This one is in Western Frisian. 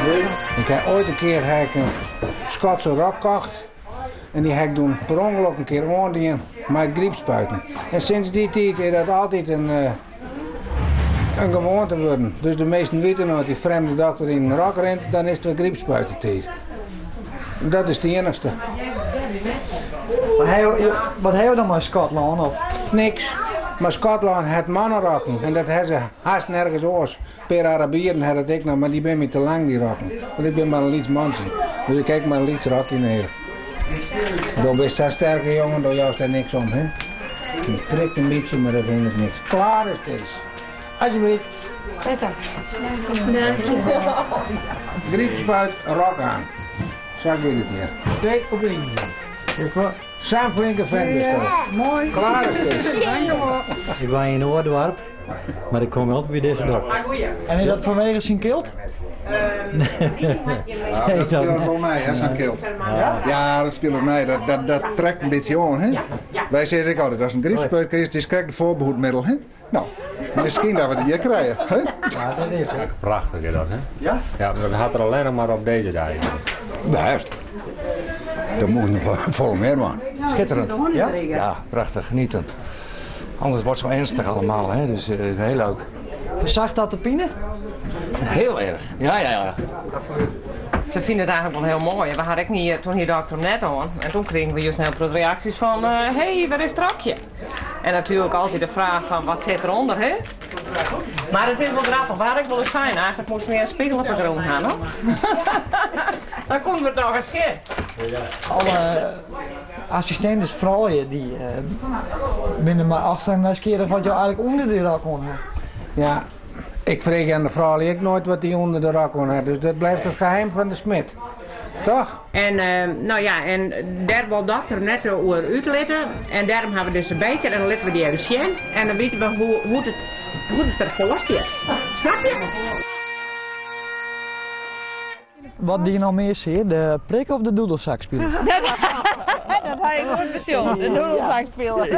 Ik ha oait in kear ha ik in Skotse rok kocht en dy ha ik doe per ûngelok in kear oandien mei it grypspuiten. En sinds dy tiid is dat altyd in, eh, in gewoante wurden. Dus de measten witte no, as dy frjemde dokter yn in rok rint, dan is it wer grypspuitetiid. Dat is it iennichste. Wat ha jo dan mei Skotlân? Of? Niks. Mar Skotlân hat mannerokken en dat ha se hast nergens oars. In pear Arabieren ha dat ek noch, mar dy binne my te lang, dy rokken. Want ik bin mar in lyts mantsje. Dus ik ha ek mar in lyts rokje nedich. Do bist sa'n sterke jongen, do joust dêr niks om, hè? It prikt in bytsje, mar dat is niks. Klaar is Kees. Alsjeblieft. Grypspuit, rok aan. Sa giet it hjir. Twee op één. Sa'n flinke vent bist do. Moai. Klaar is Kees. Ik wenje yn in oar doarp, mar ik kom altyd by dizze dokter. En is dat fanwege syn kilt? Ja, dat spilet wol mei, hè, sa'n kilt. Ja, dat spilet mei. Dat, dat, dat trekt in bytsje oan, hè. Wy sizze ek altyd, as in grypspuit krijst, it is krekt in foarbehoedmiddel, hè. No, miskien dat we it hjir krije, hè. Ja, dat is het. Prachtich is dat, hè? Ja? Ja, dat hat er allinnich mar op dizze dei. Bêst. Dat mocht noch folle mear man. Schitterend. Ja? Ja, prachtig. Genieten. Anders wordt het zo ernstig allemaal, hè? Dus uh, heel leuk. Fersacht dat de pine? Heel erg. Ja, ja, ja. Absoluut. Se fine it eigentlik wol hiel moai. We hadden ek niet, doe hie dokter net oan. En doe krigen we juist in hiel protte reaksjes fan... Hé, hey, wêr is it rokje? En natuerlik altyd de fraach fan wat sit derûnder, hè? Mar it is wol grappich. Wa ik wol sein, eigentlik moasten we in spegel op de grûn ha, no? Dan koenen we it noch ris sjen. Alle assistintes, froulju, dy binne mar achter nijsgjirrich wat jo eigentlik ûnder dy rok oan ha. Ja, ik freegje oan de froulju ek noait wat dy ûnder de rok oan ha, dus dat bliuwt it geheim fan de smid. Toch? En, no ja, en dêr wol dokter net oer útlitte. En dêrom ha we dizze beker en dan litte we dy even sjen. En dan witte we hoe, hoe't it, hoe't it derfoar stiet. Snap je? Wat die no mear sear, de prik of de doedelzakspiler? Dat ha ik goed besjoen, de doedelzakspiler.